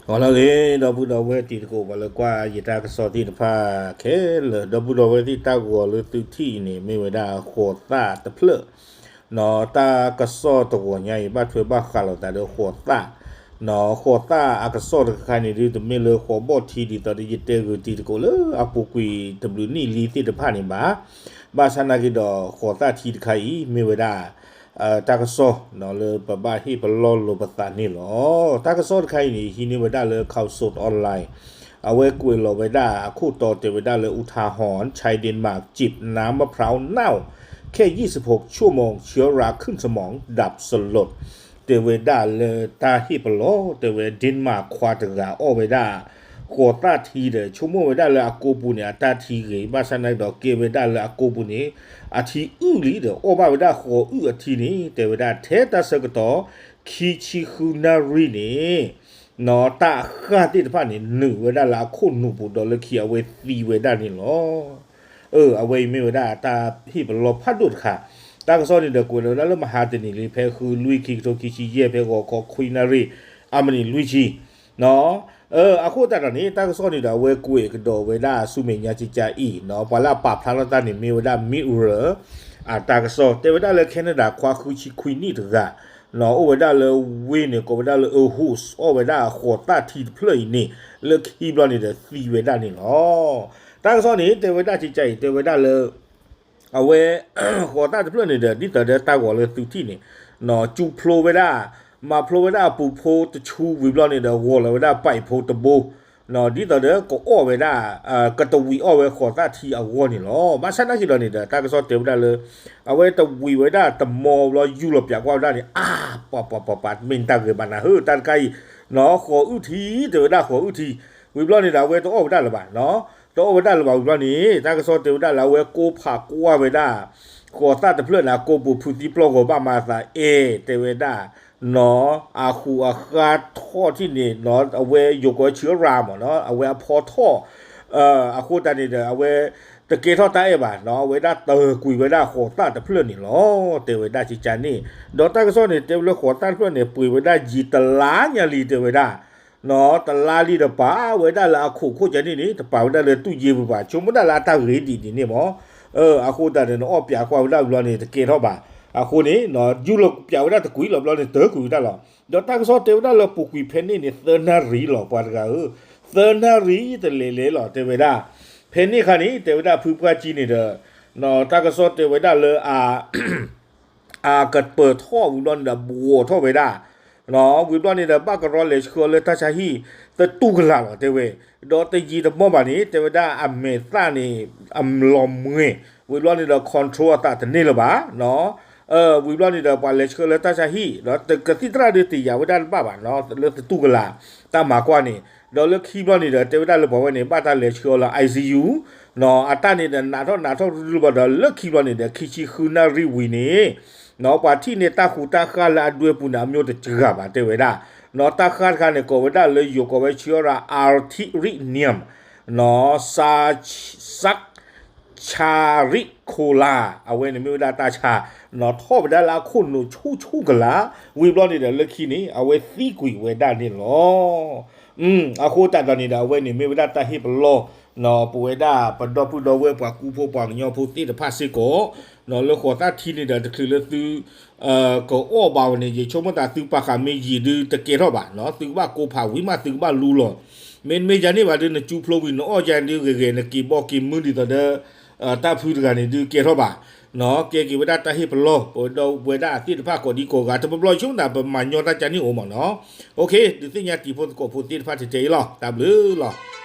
ဟါလၢအဂ့ၤ ဒီပုၢ်ဒီဝဲၢ်တံၤသကိး ပှၤလၢကွၢ်ယတၢ်ကစီၣ်သ့ၣ်တဖၣ်ခဲလၢာ်, ဒီပုၢ်ဒီဝဲၢ်သ့ၣ် တၢ်ဂီၤလၢသုထံၣ်အံၤန့ၣ် မ့ၢ်ဝဲဒၣ်ဃိးသၣ်တဖျၢၣ်, တၢ်ကစီၣ်တဂီၤညါအံၤ ဘၣ်ထွဲဘၣ်ဃးလိာ်သးဒီးဃိးသၣ်, ဃိးသၣ်အကစီၣ်တခါန့ၣ်ဒုး တမ့ၢ်လၢဃိးဘီၣ်ထံဒ်သိးဒီး ယတဲဂုာ်တံၤသကိးလၢအပူၤကွံာ်တဘျုးနံၣ်လံသ့ၣ်တဖၣ်န့ၣ်ဘၣ်, ဘၣ်ဆၣ်နာ်က့ဒီး ဃိးသၣ်ထံတခါအံၤ မ့ၢ်ဝဲဒၣ် တၢ်ကစီၣ်လၢပဘၣ်ဟ့ၣ်ပလီၢ်လိာ်ပသးန့ၣ်လီၤ. တၢ်ကစီၣ်တခါအံၤန့ၣ် ဟံးန့ၢ်ဝဲဒၣ်လၢ Khaosod Online အဝဲကွဲးလီၤဝဲဒၣ်အခိၣ်တီတဲဝဲဒၣ်လၢ อุทาหรณ์ ชายเดนมาร์กจิบน้ำมะพร้าวเน่า แค่ยี่สิบหกชั่วโมง เชื้อราขึ้นสมองดับสลด တဲဝဲဒၣ်လၢတၢ်ဟ့ၣ်ပလီၢ် တဲဝဲ Denmark ခွါတဂၤအီၣ်ဝဲဒၣ် ဃိးသၣ်ထံဒီး ဆိကမိၣ်ဝဲဒၣ်လၢအကိာ်ပူၤန့ၣ် အတၢ်ထံဂ့ၤ, ဘၣ်ဆၣ်နာ်က့ဒီးကဲဝဲဒၣ်လၢအကိာ်ပူၤန့ၣ် အထံအုၣ်လံဒီး အီၣ်ဘၣ်ဝဲဒၣ်ဃိးအုၣ်အထံန့ၣ် တဲဝဲဒၣ်ထဲတၢ်ဆၢကတီၢ် ခံဆံဃုနၣ်ရံၣ်န့ၣ် တၢ်အဃၢ်သ့ၣ်တဖၣ်န့ၣ် နုာ်ဝဲဒၣ်လၢအခိၣ်နူာ်ပူၤဒီးလၢခံအဝဲသံဝဲဒၣ်န့ၣ်လီၤ. အဝဲအံၤမ့ၢ်ဝဲဒၣ်တၢ်ဟ့ၣ်ပလီၢ်ဖးဒိၣ်တခါ, တၢ်ကစီၣ်န့ၣ်ဒီးကွဲးလီၤဝဲဒၣ်လၢ မဟါတနံၤလံ ဖဲဃုလွံၢ် ခံကထိခံဆံယဲၢ် ဖဲဂီၤခီခွံနၣ်ရံၣ် အမံးနံးလွံၢ်ဆံ အဃိသတးဒီးန့ၣ် တၢ်ကစီၣ်န့ၣ်ဒီး အဝဲကွဲးကဒီးဝဲဒၣ်ဆူမဲာ်ညါကကါအံၤ, ပှၤလၢအပာ်ဖျါထီၣ်တၢ်န့ၣ် မ့ၢ်ဝဲဒၣ် Mirror အတၢ်ကစီၣ် တဲဝဲဒၣ်လၢ Canada ခွါဃုဆံခွံနံၣ်တဂၤ အိၣ်ဝဲဒၣ်လၢဝ့ၢ်န့ၣ် ကိးဝဲဒၣ်လၢ Aarhus အီၣ်ဝဲဒၣ်ဃိးသၣ်ထံတဖျၢၣ်အံၤန့ၣ် လၢခံဘျီန့ၣ်ဒီးသံဝဲဒၣ်န့ၣ်လီၤ. တၢ်ကစီၣ်န့ၣ် တဲဝဲဒၣ်ကကါအံၤ တဲဝဲဒၣ်လၢ အဝဲ ဃိးသၣ်တဖျၢၣ်န့ၣ်ဒီး ဒ်သိးဒီးတၢ်ဂီၤလၢသုထံၣ်န့ၣ် ကၠူဖျိဝဲဒၣ်, မၤဖျိဝဲဒၣ်အပူၤဖိတဆူဝံၤဘျီန့ၣ်ဒီး ဂီၤလီၤဝဲဒၣ်ပာ်ဖိတဘိ, ဒ်သိးဒီးကအီၣ်ဝဲဒၣ် ကတဝံၤအီၣ်ဝဲဃိးသၣ်ထံအဂီၢ်န့ၣ်လီၤ. ဘၣ်ဆၣ်နာ်က့ဒီးန့ၣ်ဒီး တၢ်ကစီၣ်တဲဝဲဒၣ်လၢ အဝဲတဝံၤဝဲဒၣ်တမီဘျီ ယူၢ်လီၤပၠးကွၢ်ဝဲဒၣ်န့ၣ် အါ ပှၤပှၤပှၤပှၤ တမ့ၢ်တၢ်ဂ့ၤဘၣ်နၤဧၢ တၢ်တခါအံၤ ဃိးအုၣ်ထံ တဲဝဲဒၣ်ဃိးအုၣ်ထံ, ဝံၤဘျီန့ၣ်ဒီး အဝဲတအီၣ်ဝဲဒၣ်လၢၤဘၣ် တအီၣ်ဝဲဒၣ်လၢၤဘၣ် ဝံၤဘျီန့ၣ် တၢ်ကစီၣ်တဲဝဲဒၣ်လၢ အဝဲကိးဖးကွၢ်ဝဲဒၣ် ဃိးသၣ်တဖျၢၣ်န့ၣ် ကိာ်ပူၤဖုးသံပျီၢ်ဂီၤဘၣ်မၤသးအဲၣ် တဲဝဲဒၣ် နီၢ် အဃူးအဃါထီၣ်ထံၣ်န့ၣ် အဝဲယိၤကိးဆၢရၤမးနီၢ် အဝဲအဖီထီၣ် အဃိသတးန့ၣ်ဒီး အဝဲတကဲထီၣ်တၢ်အဲၣ်ဘၣ်နီၢ် အဝဲဒၣ်တကွံာ်ဝဲဒၣ်ဃိးသၣ်တဖျၢၣ်န့ၣ်လီၤ တဲဝဲဒၣ်ကကါန့ၣ်, ဒီးတၢ်ကစီၣ်န့ၣ် တဲဝဲလၢဃိးသၣ်တဖျၢၣ်န့ၣ် ပှ့ၤဝဲဒၣ်ယံာ်တလါညါလံ တဲဝဲဒၣ် နီၢ် တလါလံဒီးပာ်ဝဲဒၣ်လၢအခိၣ်ခိၣ်ကန့ၣ်န့ၣ် တပာ်ဝဲဒၣ်လၢတူၢ်ယ့ၢ်ပူၤဘၣ် ဆိကမိၣ်ဒၣ်လၢအတၢ်ဂ့ၤဒ်ဒ်န့ၣ်မး, အဃိသတးန့ၣ် နအီၣ်ပၠးကွၢ်ဝဲဒၣ်ဝံၤဘျီန့ၣ် တကဲထီၣ်ဘၣ်, အဃိန့ၣ် ယူၢ်လီၤပၠးဝဲဒၣ်တကွံာ်လီၤဘျီန့ၣ် တကွံာ်ဝဲဒၣ်လီၤ, ဒီးတၢ်ကစီၣ်တဲဝဲဒၣ်လၢပူၤကွံာ်ဖဲန့ၣ်န့ၣ် သၢနၣ်ရံၣ်လီၤ ပှၤတဂၤဧၢ, သၢနၣ်ရံၣ်တလဲၤလဲၤလီၤ တဲဝဲဒၣ်, ဖဲန့ၣ်အခါန့ၣ် တဲဝဲဒၣ်ဖုပှၢ်ကံန့ၣ်ဒီး တၢ်ကစီၣ်တဲဝဲဒၣ်လၢအ အကပၢၤထီၣ်ဝံၤဘျီန့ၣ်ဒီး ဘှီးထီၣ်ဝဲဒၣ်, ဝံၤဘျီန့ၣ်ဒီး ဘၣ်ကရီလဲၤဆှၢလၢတၢ်ဆါဟံၣ် သတူၢ်ကလာ်လီၤ တဲဝဲ, ဒီးတယံာ်တမီၢ်ဘၣ်န့ၣ် တဲဝဲဒၣ်အမဲာ်သၣ်န့ၣ် အလီၤမှဲၤ, ဝံၤဘျီန့ၣ်ဒီး control အသးတန့ၢ်လၢၤဘၣ်, ဝံၤဘျီန့ၣ်ဒီး ပှၤလဲၤဆှၢလၢတၢ်ဆါဟံၣ် ဒီးကသံၣ်သရၣ်ဒုးတယာ်ဝဲဒၣ်တဘၣ်ဘၣ် လၢသတူၢ်ကလာ် တၢ်မၤကွၢ်န့ၣ်, ဒီးလၢခံဘျီန့ၣ်ဒီး တဲဝဲဒၣ်လၢပှၤဝဲန့ၣ် ဘၣ်တၢ်လဲၤဆှၢအီၤလၢ I C U အတၢ်န့ၣ်ဒီး နးထီၣ်နးထီၣ်ရူၢ်ရူၢ်ဘၣ်ဒီး လၢခံဘျီန့ၣ်ဒီး ခံဆံဃုနၣ်ရံၣ်ဝံၤန့ၣ် ပှၤထံၣ်န့ၢ်တၢ်ဃူတၢ်ဃၢ်လၢအဒွဲပူၤန့ၣ် အမျိုးတဂၤဘၣ် တဲဝဲဒၣ်, တၢ်ဃၢ်တခါန့ၣ် ကိးဝဲဒၣ်လၢယိၤကိးဝဲဆှၢရၤ arterial နီၢ် စး စး ဆၣ်ရံၣ်ခိၣ်လါ, အဝဲန့ၣ်မ့ၢ်ဝဲဒၣ်တၢ်ဆါ, နီၢ်ထီၣ်ဝဲဒၣ်လၢအခိၣ်နူာ်ဆူၣ်ဆူၣ်ကလာ်, ဝံၤဘျီန့ၣ်ဒီး လၢခံန့ၣ် အဝဲသံကွံာ်ဝဲဒၣ်န့ၣ်လီၤ. အဃိသတးဒီးန့ၣ်ဒီး အဝဲန့ၣ်မ့ၢ်ဝဲဒၣ်တၢ်ဟ့ၣ်ပလီၢ် ပဝဲဒၣ်ပဒီပုၢ်ဒီဝဲၢ်ပှၤကူဖိပှၤကညီဖိသ့ၣ်တဖၣ်စ့ၢ်ကီး, လၢဃိးသၣ်ထံန့ၣ်ဒီး တချုးလၢသု ကအီၣ်ဘၣ်ဝဲန့ၣ် ယဆိကမိၣ်သးသုပာ်ဃာ်မ့ၢ်ယံာ်ဒုးတကဲထီၣ်ဘၣ်, သုကဘၣ်ကိးဖးဝံၤမး သုကဘၣ်လူလီၤ. မ့တမ့ၢ်ယၤန့ၣ်ဘၣ်ဒုး နကၠူဖျိဝံၤ နအီၣ်ယၤဒုးဂ့ၤဂ့ၤ နက့ၤဘီက့ၤမုၢ်ဒ်သိးဒီး တၢ်ဖုတဂၤန့ၣ်ဒုးကဲထီၣ်ဘၣ်, ကဲက့ၤဝဲဒၣ်တၢ်ဟ့ၣ်ပလီၢ် ပဝဲဒၣ်အသ့ၣ်တဖၣ်ကိးဒံကိးဂၤ တဘျီဘျီဆိကမိၣ်သး ပမၤညီတၢ်ကန့ၣ်အိၣ်မးနီၢ်. ဒုးသ့ၣ်ညါတံၤဖိသကိးဖိသ့ၣ်တဖၣ်ထဲထဲအံၤလီၤ. တၢ်ဘျုးလီၤ.